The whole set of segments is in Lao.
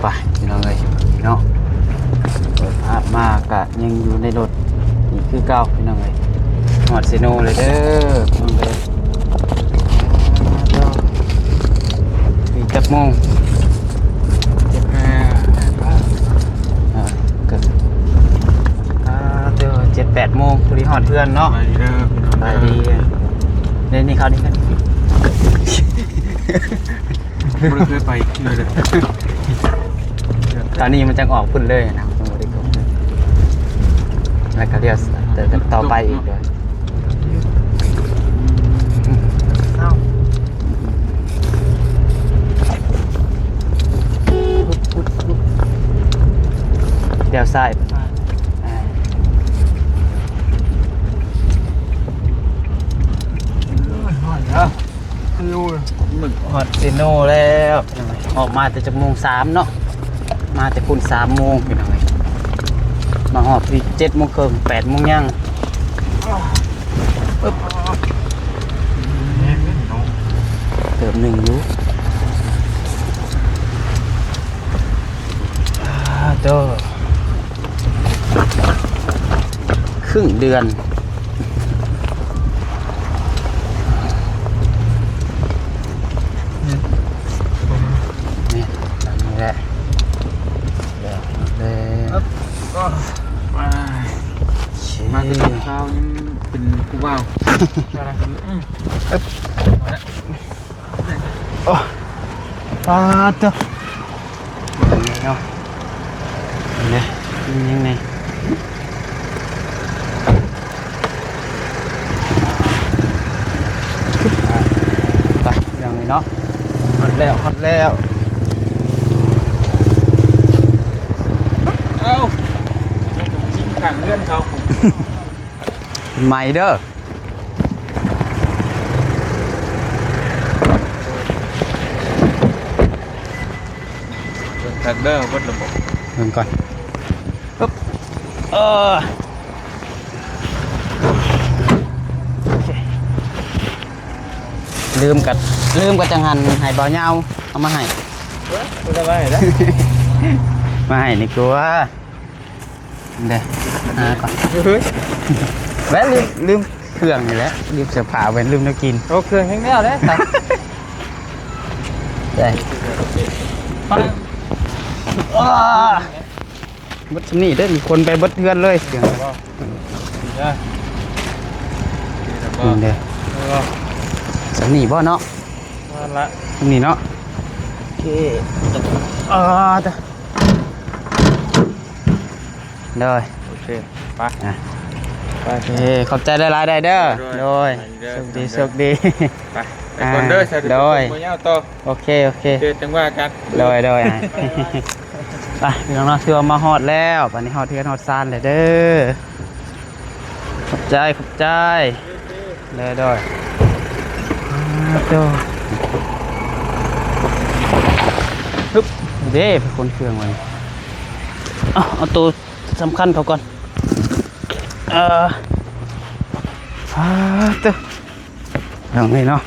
ໄປພີ່ນ້ອງເອີຍເນາະ ເປີດພາບມາກະຍັງຢູ່ໃນລົດອີກຄືເກົ່າພີ່ນ້ອງເອີຍ. ຮອດເຊໂນເລີຍເດີພີ່ນ້ອງເອີຍ. ອີກຈັກໂມງ? ເຈັດ ອ່າ ເກີດ ອ່າ ເດີ ເຈັດແປດໂມງ ພໍດີຮອດເຮືອນເນາະ. ສະບາຍດີເດີພີ່ນ້ອງ ສະບາຍດີ. ເດີ ນີ້ເຂົ້ານີ້ກັນ ບໍ່ໄດ້ເຄີຍໄປເທື່ອເລີຍ. ຕອນນີ້ມັນຈັກອອກພຸ້ນເລີຍນະ ບໍ່ໄດ້ກົບ ແລ້ວກໍລ້ຽວຕໍ່ໄປອີກເດີ. ລ້ຽວຊ້າຍ ອ່າ ຮອດເຊໂນແລ້ວ. ອອກມາແຕ່ຈັກໂມງ? ສາມເນາະ ມາແຕ່ພຸ້ນສາມໂມງພີ່ນ້ອງເອີຍ. ມາຮອດພີ້ເຈັດໂມງເຄິ່ງ ແປດໂມງຍັງ. ເຕີມໜຶ່ງຢູ່ ໂຕ ຄຶ່ງເດືອນ. ນີ້ ຕາມນີ້ແຫຼະ ແລ້ວ ແລ້ວ ມາແຕ່ເຊົ້າຍັງເປັນຜູ້ບ່າວ. ອືມ ໂອ້ ປາດເຕີ ເນາະ ເຫັນເດ້ ມີຫຍັງແດ່? ໄປ ພີ່ນ້ອງເອີຍເນາະ ຮອດແລ້ວ ຮອດແລ້ວ. ເອົ້າ ຊິງຂ້າງເຮືອນເຂົາ ໃໝ່ເດີ. ເບິ່ງຄັກເດີ ເບິດລະບໍ ເບິ່ງກ່ອນ. ປຶບ ເອີ ໂອເຄ ລືມກັນ ລືມກັນ ຈັ່ງຫັ້ນໃຫ້ບ່າວຍາວເອົາມາໃຫ້ ເອີ ບໍ່ໄດ້ວ່າໃຫ້ເດີ ມາໃຫ້ນີ້ກວ່າ. ເດ້ ຫາກ່ອນ ເຮີ້ຍ ແລ້ວລືມ ລືມເຄື່ອງນີ້ແຫຼະ ລືມເສື້ອຜ້າ ແວ່ນ ລືມແນວກິນ. ໂອ້ ເຄື່ອງແຮ່ງແລ້ວເດ້ ໄດ້ ໄປ ອ້າ ເບິດຊ່ຳນີ້ເດ້ ມີຄົນໄປເບິດເຮືອນເລີຍ ເຄື່ອງ ເດີ ນີ້ເດ້ ເອີ ຊ່ຳນີ້ບໍ່ເນາະ ນັ້ນລະ ຊ່ຳນີ້ເນາະ ໂອເຄ ອ້າ ໂດຍ ໂອເຄ ໄປ ອ່ະ ໄປ ເອີ ຂອບໃຈຫຼາຍໆ ໄດ້ເດີ ໂດຍ ໂດຍ ໂຊກດີ ໂຊກດີ ໄປ ໄປກ່ອນເດີ ອ່າ ໂດຍ ບໍ່ຍາວຕໍ່ ໂອເຄ ໂອເຄ ໂອເຄ ຈັ່ງວ່າກັນ ໂດຍ ໂດຍ ອ່ະ ໄປ ພີ່ນ້ອງເນາະ ຖືວ່າມາຮອດແລ້ວ ບາດນີ້ຮອດເຮືອນຮອດຊານແລ້ວເດີ ຂອບໃຈ ຂອບໃຈ ໂດຍ ໂດຍ ອ່າ ໂຕ ຮຶບ ເດ້ ໄປຂົນເຄື່ອງໄວ້ ເອົາ ເອົາໂຕ ສຳຄັນເຂົາກ່ອນ ເອີ ອ່າ ເຕີ ຢ່າງນີ້ເນາະ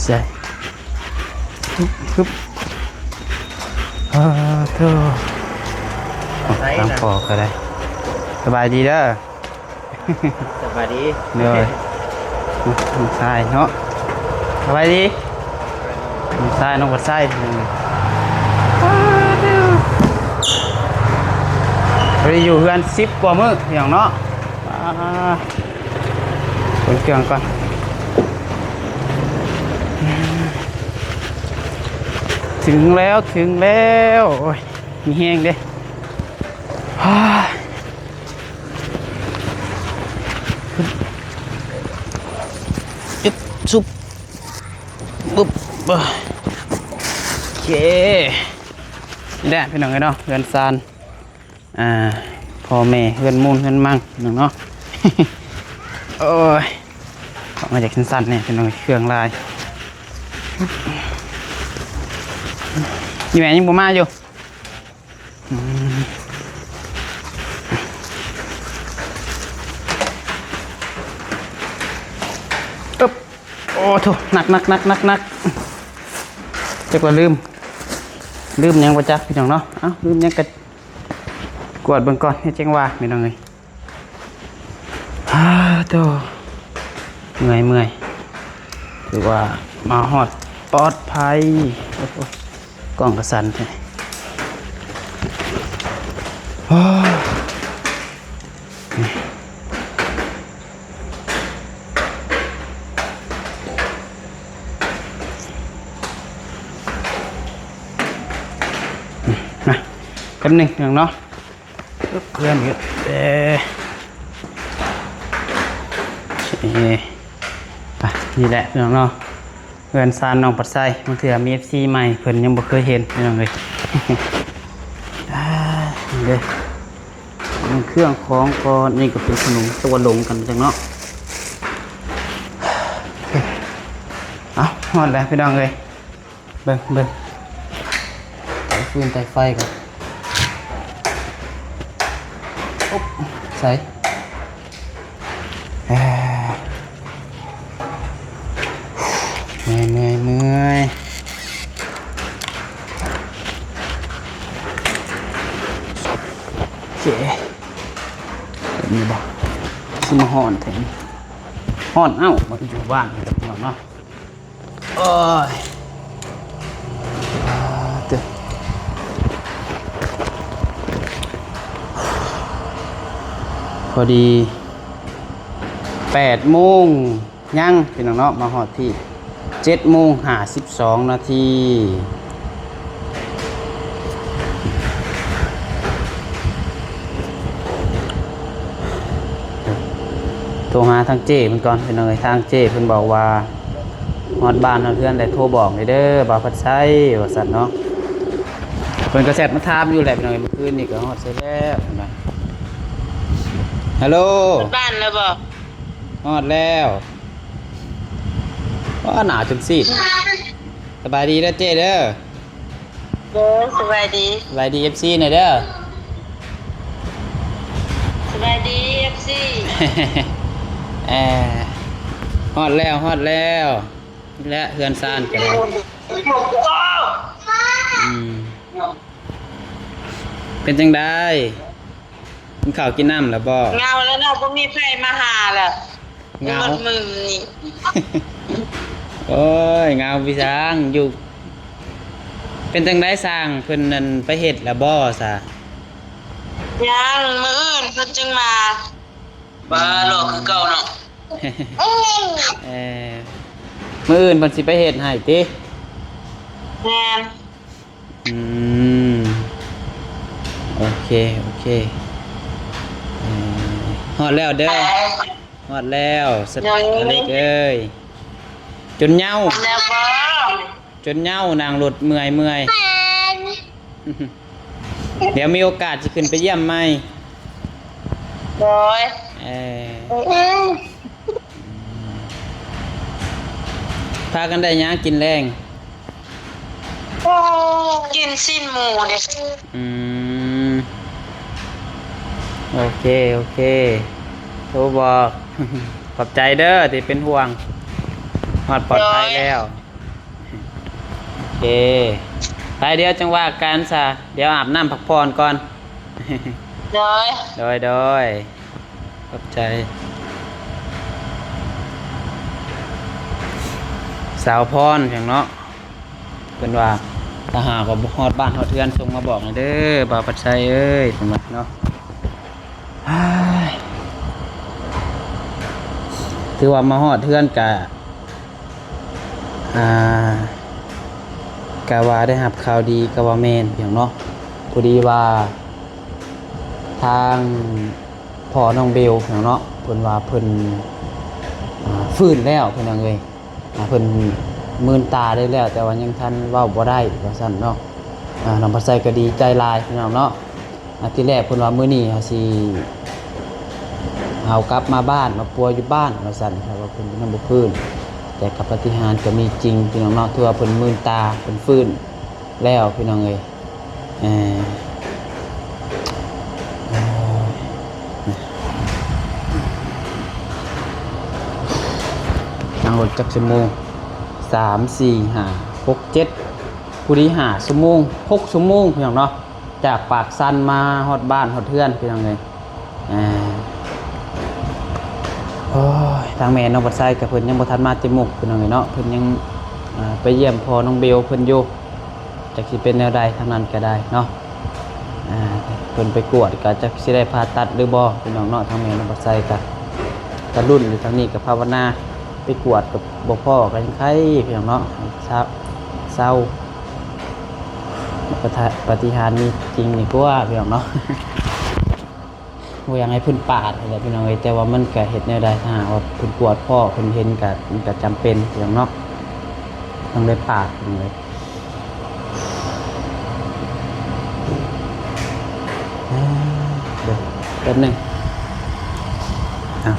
ໃສ່ ຮຶບ ຮຶບ ເອີ ໂທ້ ໄປນະ ຕາມພໍ່ກໍໄດ້ ສະບາຍດີເດີ. ສະບາຍດີ ໂດຍ ນ້ອງຊາຍເນາະ ສະບາຍດີ ນ້ອງຊາຍ ນ້ອງບັດໄຊ ບໍ່ໄດ້ຢູ່ເຮືອນສິບກວ່າມື້ ພີ່ນ້ອງເນາະ ອ່າ ຂົນເຄື່ອງກ່ອນ ເຖິງແລ້ວ ເຖິງແລ້ວ ໂອ້ຍ ມີແຮງເດ້ ຮາຍ. ອຶບ ຊຸບ ປຶບ ໂອເຄ ນີ້ແຫຼະພີ່ນ້ອງເອີຍເນາະ ເຮືອນຊານ ອ່າ ພໍ່ແມ່ ເຮືອນມູນເຮືອນມັງພີ່ນ້ອງເນາະ ໂອ້ຍ ອອກມາຈາກຊັ້ນໆ ນີ້ພີ່ນ້ອງ ເຄື່ອງຫຼາຍ ນີ້ແມ່ຍັງບໍ່ມາຢູ່. ອືມ ອຶບ ໂອ້ໂທ້ ໜັກໆໆໆ ຈັກວ່າລືມ ລືມຫຍັງບໍ່ຈັກພີ່ນ້ອງເນາະ. ເອົ້າ ລືມຫຍັງກະກວດເບິ່ງກ່ອນ ເຮັດຈັ່ງວ່າພີ່ນ້ອງເອີຍ. ອາ ໂຕ ເມື່ອຍ ເມື່ອຍ ຖືວ່າມາຮອດປອດໄພ. ໂອ້ໂຫ ກ້ອງກະສັ່ນແທ້. ໂອ້ ມາ ແປັບໜຶ່ງເນາະ. ເອີ ເພື່ອນຢູ່ເດ້. ເອີ ໄປ ນີ້ແຫຼະພີ່ນ້ອງເນາະ ເຮືອນຊານນ້ອງປາດໄຊ. ບາງເທື່ອມີເອັຟຊີໃໝ່ ເພິ່ນຍັງບໍ່ເຄີຍເຫັນພີ່ນ້ອງເອີຍ. ອ່າ ນີ້ເດ້ ມີເຄື່ອງຂອງກ່ອນ. ນີ້ກໍເປັນຂະໜົມ ແຕ່ວ່າຫຼົງກັນຈັ່ງເນາະ. ເອົ້າ ຮອດແລ້ວພີ່ນ້ອງເອີຍ. ເບິ່ງ ເບິ່ງ ໄຕ່ຟືນໄຕ່ໄຟກ່ອນ. ໂອບ ໃສ່ ເອີ ເມື່ອຍ ເມື່ອຍ ເມື່ອຍ. ໂອເຄ ແບບນີ້ບໍ່ ຄືມາຮ້ອນແທ້ ຮ້ອນ. ເອົ້າ ມາຢູ່ບ້ານເນາະ. ໂອ້ຍ ອາ ເຕີ ພໍດີແປດໂມງຍັງພີ່ນ້ອງເນາະ ມາຮອດທີ່ເຈັດໂມງຫ້າສິບສອງນາທີ. ໂທຫາທາງເຈ້ເພິ່ນກ່ອນພີ່ນ້ອງເອີຍ. ທາງເຈ້ເພິ່ນບອກວ່າ ຮອດບ້ານຮອດເຮືອນແລ້ວໂທບອກແດ່ເດີ ບ່າວພັດໄຊ ວ່າຊັ້ນເນາະ. ເພິ່ນກໍແຊັດມາຖາມຢູ່ແຫຼະພີ່ນ້ອງເອີຍ. ມື້ຄືນນີ້ກໍຮອດໃສແລ້ວເພິ່ນວ່າ. ຮັລໂຫຼ ຮອດບ້ານແລ້ວບໍ່? ຮອດແລ້ວ. ວ້າ ໜາວຈົນຊີດ. ສະບາຍດີເດີເຈ້ເດີ. ໂດຍ ສະບາຍດີ ສະບາຍດີເອັຟຊີແດ່ເດີ. ສະບາຍດີເອັຟຊີ. ເອີ ຮອດແລ້ວ ຮອດແລ້ວ. ແລະ ເຮືອນຊານກໍໄດ້. ອືມ ເປັນຈັ່ງໃດ? ກິນເຂົ້າກິນນ້ຳແລ້ວບໍ່? ເຫງົາແລ້ວເນາະ ບໍ່ມີໃຜມາຫາແລ້ວ. ເຫງົາ ໝົດມື້ນີ້. ໂອ້ຍ ເຫງົາພີ່ຊ້າງຢູ່. ເປັນຈັ່ງໃດ ຊ່າງເພິ່ນນັ້ນໄປເຮັດແລ້ວບໍ່ຊະ? ຍັງ ມື້ອື່ນເພິ່ນຈຶ່ງມາ. ບ້າຫຼອກຄືເກົ່າເນາະ. ເອີ ມື້ອື່ນເພິ່ນຊິໄປເຮັດໃຫ້ຕິ? ແມ່ນ. ອືມ ໂອເຄ ໂອເຄ. ເອີ ຮອດແລ້ວເດີ ຮອດແລ້ວ ສະ ອາເລັກເອີຍ. ຈົນເຍົາ ແລ້ວບໍ່? ຈົນເຍົາ ນັ່ງລົດເມື່ອຍໆ. ດຽວມີໂອກາດຊິຂຶ້ນໄປຢ້ຽມໃໝ່. ໂດຍ ເອີ ພາກັນໄດ້ຫຍັງກິນແລງ? ກິນຊີ້ນໝູເດ້. ອືມ ໂອເຄ ໂອເຄ ໂທບອກ. ຂອບໃຈເດີທີ່ເປັນຫ່ວງ. ຮອດປອດໄພແລ້ວ. ໂອເຄ ໄປ ດຽວຈັ່ງວ່າກັນຊະ ດຽວອາບນ້ຳພັກຜ່ອນກ່ອນ. ໂດຍ ໂດຍ ໂດຍ ຂອບໃຈ. ສາວພອນຫຍັງເນາະ ເພິ່ນວ່າ ຖ້າຫາກວ່າຮອດບ້ານຮອດເຮືອນ ສົ່ງມາບອກແດ່ເດີ ບ່າວພັດໄຊເອີຍ ເພິ່ນວ່າເນາະ. ຖືວ່າມາຮອດເຮືອນກະ ອ່າ ກະວ່າໄດ້ຮັບຂ່າວດີ ກະວ່າແມ່ນຫຍັງເນາະ. ພໍດີວ່າທາງພໍ່ນ້ອງເບວຫຍັງເນາະ ເພິ່ນວ່າເພິ່ນ ອ່າ ຟື້ນແລ້ວ ພີ່ນ້ອງເອີຍ. ອ່າ ເພິ່ນມືນຕາໄດ້ແລ້ວ ແຕ່ວ່າຍັງທັນເວົ້າບໍ່ໄດ້ ວ່າຊັ້ນເນາະ. ອ່າ ນ້ອງພັດໄຊກໍດີໃຈຫຼາຍ ພີ່ນ້ອງເນາະ. ອ່າ ທີແລກເພິ່ນວ່າມື້ນີ້ເຮົາຊິເອົາກັບມາບ້ານ ມາປົວຢູ່ບ້ານ ວ່າຊັ້ນ ຖ້າວ່າເພິ່ນຍັງບໍ່ຟື້ນ. ແຕ່ກັບປາຕິຫານກໍມີຈິງ ພີ່ນ້ອງເນາະ ຖືວ່າເພິ່ນມືນຕາ ເພິ່ນຟື້ນແລ້ວ ພີ່ນ້ອງເອີຍ. ເອີ ເອີ ນັ່ງລົດຈັກຊົ່ວໂມງ? ສາມ ສີ່ ຫ້າ ຫົກ ເຈັດ ຜູ້ດີຫ້າຊົ່ວໂມງ ຫົກຊົ່ວໂມງ ພີ່ນ້ອງເນາະ ຈາກປາກຊັນມາຮອດບ້ານຮອດເຮືອນ ພີ່ນ້ອງເອີຍ. ອ່າ ໂອ້ຍ ທາງແມ່ນ້ອງບັດໄຊກໍເພິ່ນຍັງບໍ່ທັນມາແຕ່ມຸກ ພີ່ນ້ອງເອີຍເນາະ ເພິ່ນຍັງ ອ່າ ໄປຢ້ຽມພໍ່ນ້ອງເບວເພິ່ນຢູ່ ຈັກຊິເປັນແນວໃດທາງນັ້ນກໍໄດ້ເນາະ. ອ່າ ເພິ່ນໄປກວດກໍຈັກຊິໄດ້ຜ່າຕັດຫຼືບໍ່ ພີ່ນ້ອງເນາະ. ທາງແມ່ນ້ອງບັດໄຊກໍ ກໍລຸ້ນຢູ່ ທາງນີ້ກໍພາວະນາ ໄປກວດກໍບໍ່ພໍ້ ກໍຍັງໄຄ ພີ່ນ້ອງເນາະ ເຊົາ ເຊົາ. ປາ ປາຕິຫານມີຈິງນີ້ກວ່າ ພີ່ນ້ອງເນາະ. ບໍ່ຢາກໃຫ້ເພິ່ນປາດຫັ້ນແຫຼະ ພີ່ນ້ອງເອີຍ ແຕ່ວ່າມັນກະເຮັດແນວໃດ ຖ້າຫາກວ່າເພິ່ນກວດພໍ້ ເພິ່ນເຫັນກະ ມັນກະຈຳເປັນ ພີ່ນ້ອງເນາະ ຕ້ອງໄດ້ປາດ ພີ່ນ້ອງເອີຍ. ເດີ ແປັບໜຶ່ງ ອ່ະ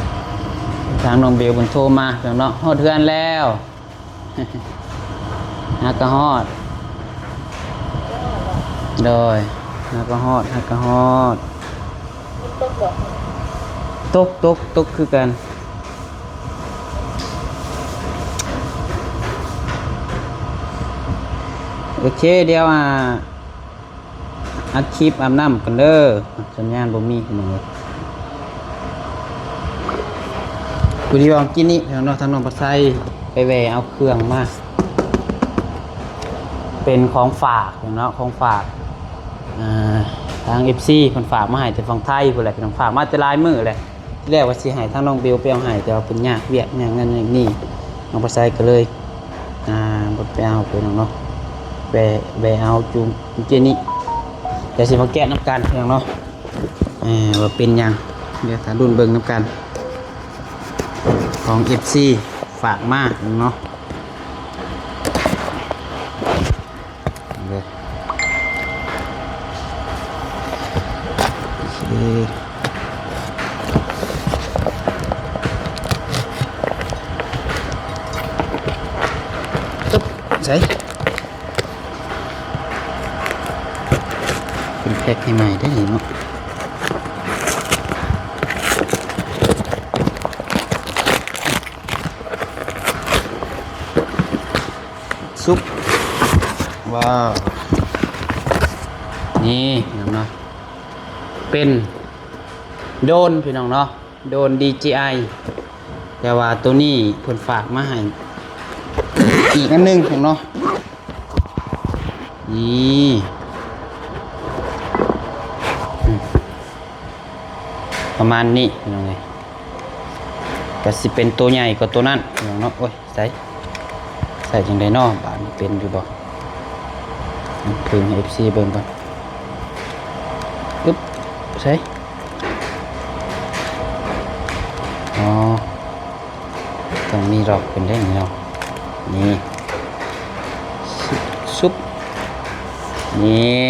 ທາງນ້ອງເບວເພິ່ນໂທມາ ພີ່ນ້ອງເນາະ ຮອດເຮືອນແລ້ວ. ຫາກະຮອດ ໂດຍ ຫາກະຮອດ ຫາກະຮອດ. ຕົກ ຕົກ ຕົກຄືກັນ. ໂອເຄ ດຽວ ອ່າ ອັດຄລິບອາບນ້ຳກ່ອນເດີ ສັນຍານບໍ່ມີ ພີ່ນ້ອງເອີຍ. ພໍດີວ່າມື້ກີ້ນີ້ ພີ່ນ້ອງເນາະ ທາງນ້ອງປາໄຊໄປແວ່ເອົາເຄື່ອງມາ ເປັນຂອງຝາກ ພີ່ນ້ອງເນາະ ຂອງຝາກ ອ່າ ທາງເອັຟຊີເພິ່ນຝາກມາໃຫ້ແຕ່ຝັ່ງໄທພຸ້ນແຫຼະ ພີ່ນ້ອງ ຝາກມາແຕ່ຫຼາຍມື້ແຫຼະ. ທີແລກວ່າຊິໃຫ້ທາງນ້ອງເບວໄປເອົາໃຫ້ ແຕ່ວ່າເພິ່ນຍາກວຽກ ຍາກນັ້ນຍາກນີ້ ນ້ອງປາໄຊກໍເລີຍ ອ່າ ບໍ່ໄປເອົາ ພີ່ນ້ອງເນາະ ແວ່ ແວ່ເອົາຈຸ ຈຸເຈນີ້. ດຽວຊິມາແກະນຳກັນ ພີ່ນ້ອງເນາະ ເອີ ວ່າເປັນຫຍັງ ດຽວຖ້າລຸ້ນເບິ່ງນຳກັນ ຂອງເອັຟຊີຝາກມາເນາະ. ເດີ ໂອເຄ ຕຶບ ໃສ່ ເພິ່ນແພັກໃຫ້ໃໝ່ໄດ້ເນາະ. ຊຸບ ວ້າວ ນີ້ພີ່ນ້ອງເນາະ ເປັນໂດຣນ ພີ່ນ້ອງເນາະ ໂດຣນດີເຈໄອ ແຕ່ວ່າໂຕນີ້ເພິ່ນຝາກມາໃຫ້ອີກອັນໜຶ່ງ ພີ່ນ້ອງເນາະ. ນີ້ ອືມ ປະມານນີ້ ພີ່ນ້ອງເອີຍ ກໍຊິເປັນໂຕໃຫຍ່ກວ່າໂຕນັ້ນ ພີ່ນ້ອງເນາະ. ໂອ້ຍ ໃສ່ ໃສ່ຈັ່ງໃດເນາະ ບາດນີ້ເປັນຢູ່ບໍ່? ເບິ່ງໃຫ້ເອັຟຊີເບິ່ງກ່ອນ ອຶບ ໃສ່ ອໍ ຕ້ອງມີລັອກເພິ່ນເດ້ນີ້ເນາະ. ນີ້ ຊຶບ ຊຶບ ນີ້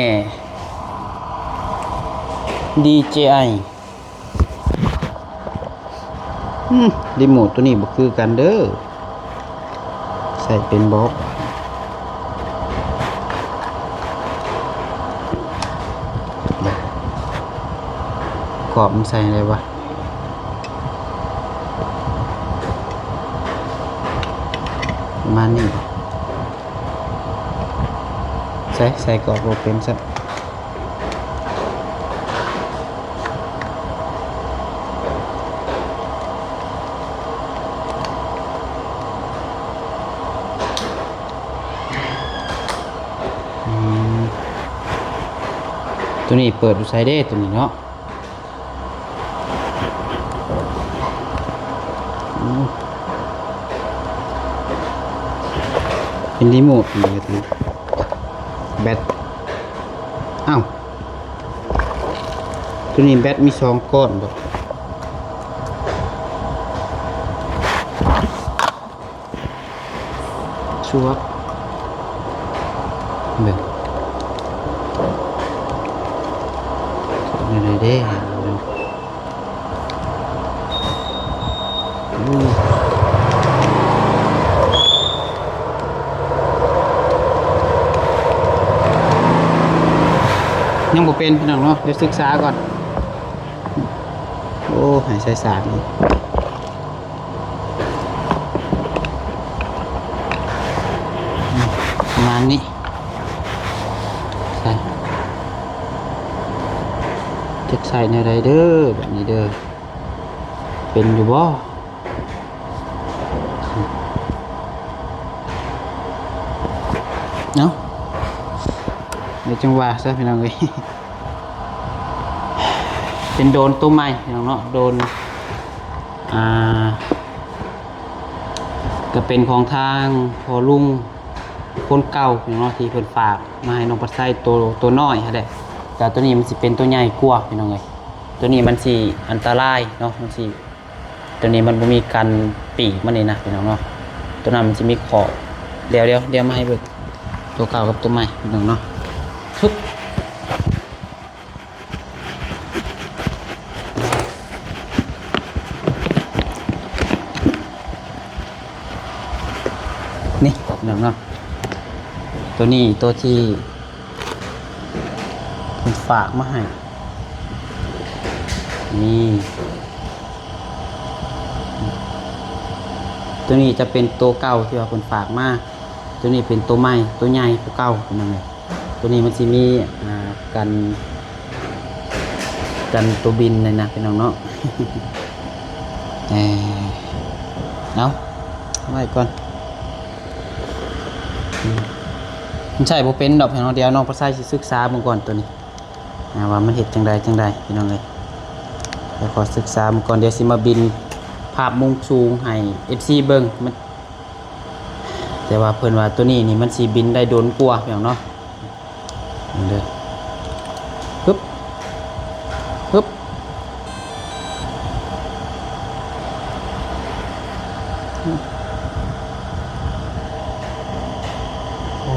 ດີເຈໄອ. ອືມ ຣີໂມດໂຕນີ້ບໍ່ຄືກັນເດີ ໃສ່ເປັນບໍ່? ກອບມັນໃສ່ໄດ້ບໍ່? ປະມານນີ້ ໃສ່ ໃສ່ກອບບໍ່ເປັນຊ້ຳ. ອືມ ໂຕນີ້ເປີດຢູ່ໃສເດ້ ໂຕນີ້ເນາະ? ອືມ ເປັນຣີໂມດນີ້ ແບັດ ອ້າວ ໂຕນີ້ແບັດມີສອງກ້ອນບໍ? ຊວກ ເບິ່ງ ແນວໃດເດ້? ອືມ ຍັງບໍ່ເປັນ ພີ່ນ້ອງເນາະ ດຽວສຶກສາກ່ອນ. ໂອ້ ໃຫ້ໃສ່ສາກນີ້ ປະມານນີ້. ໃສ່ແນວໃດເດີ ບາດນີ້ເດີ ເປັນຢູ່ບໍ່? ເອົ້າ ດຽວຈັ່ງວ່າຊະ ພີ່ນ້ອງເອີຍ. ເປັນໂດຣນໂຕໃໝ່ ພີ່ນ້ອງເນາະ ໂດຣນ ອ່າ ກະເປັນຂອງທາງພໍ່ລຸງຄົນເກົ່າ ພີ່ນ້ອງເນາະ ທີ່ເພິ່ນຝາກມາໃຫ້ນ້ອງພັດໄຊ ໂຕ ໂຕນ້ອຍຫັ້ນແຫຼະ. ແຕ່ໂຕນີ້ມັນຊິເປັນໂຕໃຫຍ່ກວ່າ ພີ່ນ້ອງເອີຍ. ໂຕນີ້ມັນຊິອັນຕະລາຍເນາະ ມັນຊິ ໂຕນີ້ມັນບໍ່ມີກັນປີກມັນນີ້ນະ ພີ່ນ້ອງເນາະ. ໂຕນັ້ນມັນຊິມີຂອບ ດຽວ ດຽວ ດຽວມາໃຫ້ເບິ່ງໂຕເກົ່າກັບໂຕໃໝ່ ພີ່ນ້ອງເນາະ. ຊຶບ ນີ້ ພີ່ນ້ອງເນາະ ໂຕນີ້ ໂຕທີ່ ເພິ່ນຝາກມາໃຫ້ ນີ້ ໂຕນີ້ຈະເປັນໂຕເກົ່າທີ່ວ່າເພິ່ນຝາກມາ. ໂຕນີ້ເປັນໂຕໃໝ່ ໂຕໃຫຍ່ກວ່າເກົ່າ ພີ່ນ້ອງເອີຍ. ໂຕນີ້ມັນຊິມີ ອ່າ ກັນ ກັນໂຕບິນນີ້ນະ ພີ່ນ້ອງເນາະ. ເອີ ເອົາ ເອົາໄວ້ກ່ອນ ອືມ ມັນໃຊ້ບໍ່ເປັນດອກ ພີ່ນ້ອງ. ດຽວນ້ອງປະໄຊຊິສຶກສາເບິ່ງກ່ອນໂຕນີ້ ອ່າ ວ່າມັນເຮັດຈັ່ງໃດຈັ່ງໃດ ພີ່ນ້ອງເອີຍ. ດຽວຂໍສຶກສາເບິ່ງກ່ອນ ດຽວຊິມາບິນພາບມຸມສູງໃຫ້ເອັຟຊີເບິ່ງ. ມັນ ແຕ່ວ່າເພິ່ນວ່າໂຕນີ້ນີ້ມັນຊິບິນໄດ້ດົນກວ່າ ພີ່ນ້ອງເນາະ. ເບິ່ງເດີ ປຶບ ປຶບ ໂອ້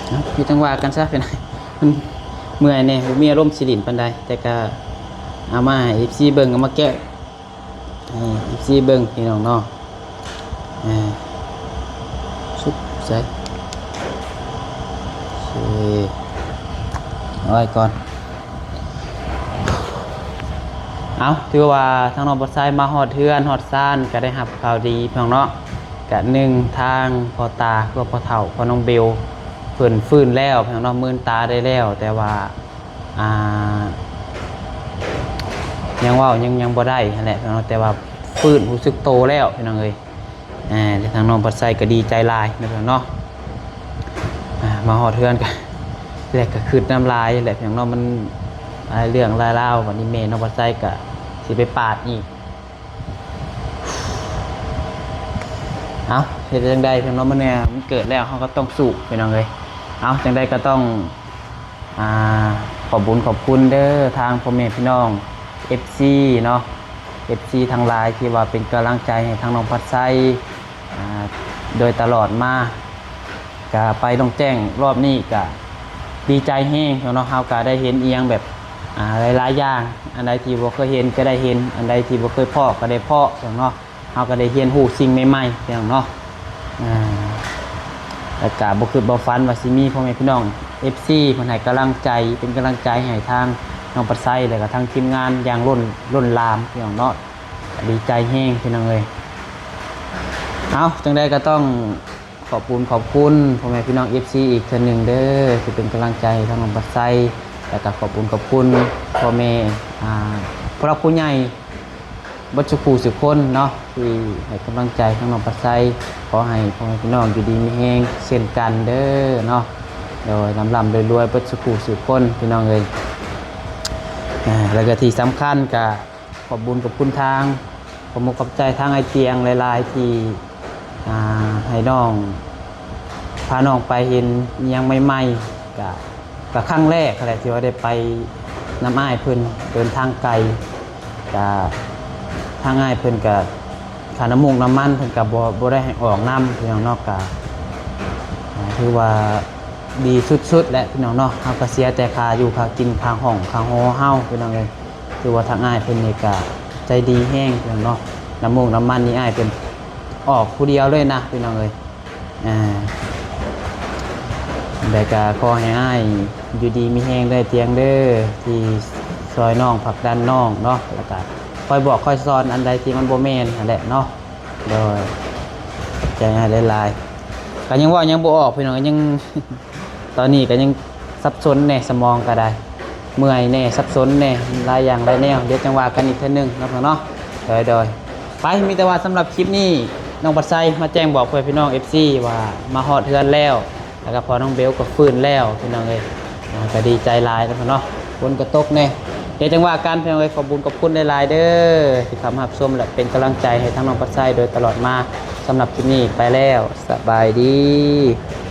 ເອົາ ມີຈັງຫວະກັນຊະ ເປັນ ມັນເມື່ອຍແດ່ ບໍ່ມີອາລົມຊິຫຼິ້ນປານໃດ ແຕ່ກະເອົາມາໃຫ້ເອັຟຊີເບິ່ງ ເອົາມາແກະ ໃຫ້ເອັຟຊີເບິ່ງ ພີ່ນ້ອງເນາະ. ເອີ ຊຸບໃສ່ ໂອເຄ ເອົາໄວ້ກ່ອນ. ເອົາ ຖືວ່າທາງນ້ອງບັດໄຊມາຮອດເຮືອນຮອດຊານ ກະໄດ້ຮັບຂ່າວດີ ພີ່ນ້ອງເນາະ. ກະໜຶ່ງ ທາງພໍ່ຕາ ຄືວ່າພໍ່ເຖົ້າ ພໍ່ນ້ອງເບວ ເພິ່ນຟື້ນແລ້ວ ພີ່ນ້ອງເນາະ ເມີນຕາໄດ້ແລ້ວ ແຕ່ວ່າ ອ່າ ຍັງເວົ້າ ຍັງ ຍັງບໍ່ໄດ້ຫັ້ນແຫຼະ ພີ່ນ້ອງເນາະ ແຕ່ວ່າຟື້ນຮູ້ສຶກໂຕແລ້ວ ພີ່ນ້ອງເອີຍ. ອ່າ ແລະ ທາງນ້ອງພັດໄຊກໍດີໃຈຫຼາຍເນາະ ພີ່ນ້ອງເນາະ. ອ່າ ມາຮອດເຮືອນກໍ ແລະ ກໍຄຶດນຳຫຼາຍແຫຼະ ພີ່ນ້ອງເນາະ ມັນຫຼາຍເລື່ອງຫຼາຍລາວ. ບັດນີ້ແມ່ນ້ອງພັດໄຊກໍຊິໄປປາດອີກ. ເອົ້າ ເຮັດຈັ່ງໃດ ພີ່ນ້ອງເນາະ ມັນ ມັນເກີດແລ້ວ ເຮົາກໍຕ້ອງສູ້ ພີ່ນ້ອງເອີຍ. ເອົ້າ ຈັ່ງໃດກໍຕ້ອງ ອ່າ ຂອບບຸນຂອບຄຸນເດີ ທາງພໍ່ແມ່ພີ່ນ້ອງ ເອັຟຊີ ເນາະ ເອັຟຊີ ທັງຫຼາຍທີ່ວ່າເປັນກຳລັງໃຈໃຫ້ທາງນ້ອງພັດໄຊ ອ່າ ໂດຍຕະຫຼອດມາ. ກະໄປໜອງແຈ້ງລອບນີ້ກະດີໃຈແຮງເນາະ ເຮົາກະໄດ້ເຫັນອີ່ຫຍັງແບບ ອ່າ ຫຼາຍໆຢ່າງ ອັນໃດທີ່ບໍ່ເຄີຍເຫັນກະໄດ້ເຫັນ ອັນໃດທີ່ບໍ່ເຄີຍພໍ້ກະໄດ້ພໍ້ເນາະ. ເຮົາກໍໄດ້ຮຽນຮູ້ສິ່ງໃໝ່ໆ ພີ່ນ້ອງເນາະ. ອ່າ ແລ້ວກໍບໍ່ຄິດບໍ່ຝັນວ່າຊິມີພໍ່ແມ່ພີ່ນ້ອງ ເອັຟຊີ ເພິ່ນໃຫ້ກຳລັງໃຈ ເປັນກຳລັງໃຈໃຫ້ທາງນ້ອງປັດໄຊ ແລ້ວກໍທາງທີມງານຢ່າງລົ້ນ ລົ້ນຫຼາມ ພີ່ນ້ອງເນາະ. ກໍດີໃຈແຮງ ພີ່ນ້ອງເອີຍ. ເອົ້າ ຈັ່ງໃດກໍຕ້ອງຂອບບຸນຂອບຄຸນພໍ່ແມ່ພີ່ນ້ອງ ເອັຟຊີ ອີກເທື່ອໜຶ່ງເດີ ທີ່ເປັນກຳລັງໃຈໃຫ້ທາງນ້ອງປັດໄຊ ແລ້ວກໍຂອບບຸນຂອບຄຸນພໍ່ແມ່ ອ່າ ຜູ້ຫຼັກຜູ້ໃຫຍ່ ເບິດສູ່ຜູ້ສູ່ຄົນເນາະ ທີ່ໃຫ້ກຳລັງໃຈທາງນ້ອງປັດໄຊ. ຂໍໃຫ້ພໍ່ແມ່ພີ່ນ້ອງຢູ່ດີມີແຮງເຊັ່ນກັນເດີເນາະ ໂດຍລ່ຳໆລວຍໆ ເບິດສູ່ຜູ້ສູ່ຄົນ ພີ່ນ້ອງເອີຍ. ອ່າ ແລ້ວກໍທີ່ສຳຄັນກໍຂອບບຸນຂອບຄຸນທາງ ຂອບອົກຂອບໃຈທາງອ້າຍຕຽງຫຼາຍໆ ທີ່ ອ່າ ໃຫ້ນ້ອງ ພານ້ອງໄປເຫັນອີ່ຫຍັງໃໝ່ໆ ກະ ກະຄັ້ງແລກຫັ້ນແຫຼະ ທີ່ວ່າໄດ້ໄປນຳອ້າຍເພິ່ນ ເດີນທາງໄກ ກະທາງອ້າຍເພິ່ນກະ ຄ່ານ້ຳມູກນ້ຳມັນເພິ່ນກະບໍ່ ບໍ່ໄດ້ໃຫ້ອອກນຳ ພີ່ນ້ອງເນາະ. ກະ ອ່າ ຖືວ່າດີສຸດໆແຫຼະ ພີ່ນ້ອງເນາະ. ເຮົາກະເສຍແຕ່ຄ່າຢູ່ຄ່າກິນ ຄ່າຫ້ອງ ຄ່າຫໍເຮົາ ພີ່ນ້ອງເອີຍ. ຖືວ່າທາງອ້າຍເພິ່ນນີ້ກະໃຈດີແຮງ ພີ່ນ້ອງເນາະ. ນ້ຳມູກນ້ຳມັນນີ້ອ້າຍເພິ່ນອອກຜູ້ດຽວເລີຍນະ ພີ່ນ້ອງເອີຍ. ອ່າ ແລ້ວກະຂໍໃຫ້ອ້າຍຢູ່ດີມີແຮງເດີຕຽງເດີ ທີ່ຊ່ອຍນ້ອງ ຜັກດັນນ້ອງເນາະ ແລ້ວກະຄອຍບອກຄອຍສອນອັນໃດທີ່ມັນບໍ່ແມ່ນຫັ້ນແຫຼະເນາະ. ໂດຍ ຂອບໃຈອ້າຍຫຼາຍໆ. ກະຍັງເວົ້າຍັງບໍ່ອອກ ພີ່ນ້ອງ ຍັງ ຕອນນີ້ກໍຍັງສັບສົນແດ່ ສະໝອງກໍໄດ້ເມື່ອຍແດ່ ສັບສົນແດ່ ຫຼາຍຢ່າງຫຼາຍແນວ. ດຽວຈັ່ງວ່າກັນອີກເທື່ອໜຶ່ງເນາະ ເນາະ. ໂດຍໆ ໄປ ມີແຕ່ວ່າສຳລັບຄລິບນີ້ ນ້ອງບັດໄຊມາແຈ້ງບອກເພື່ອນພີ່ນ້ອງ ເອັຟຊີ ວ່າມາຮອດເຮືອນແລ້ວ ແລ້ວກໍພໍ່ນ້ອງເບວກໍຟື້ນແລ້ວ ພີ່ນ້ອງເອີຍ. ອ່າ ກໍດີໃຈຫຼາຍເນາະ ເນາະ. ຝົນກໍຕົກແດ່ ດຽວຈັ່ງວ່າກັນ ພີ່ນ້ອງເອີຍ. ຂອບບຸນຂອບຄຸນຫຼາຍໆເດີ ທີ່ເຂົ້າມາຮັບຊົມ ແລະ ເປັນກຳລັງໃຈໃຫ້ທາງນ້ອງບັດໄຊໂດຍຕະຫຼອດມາ. ສຳລັບຄລິບນີ້ໄປແລ້ວ ສະບາຍດີ.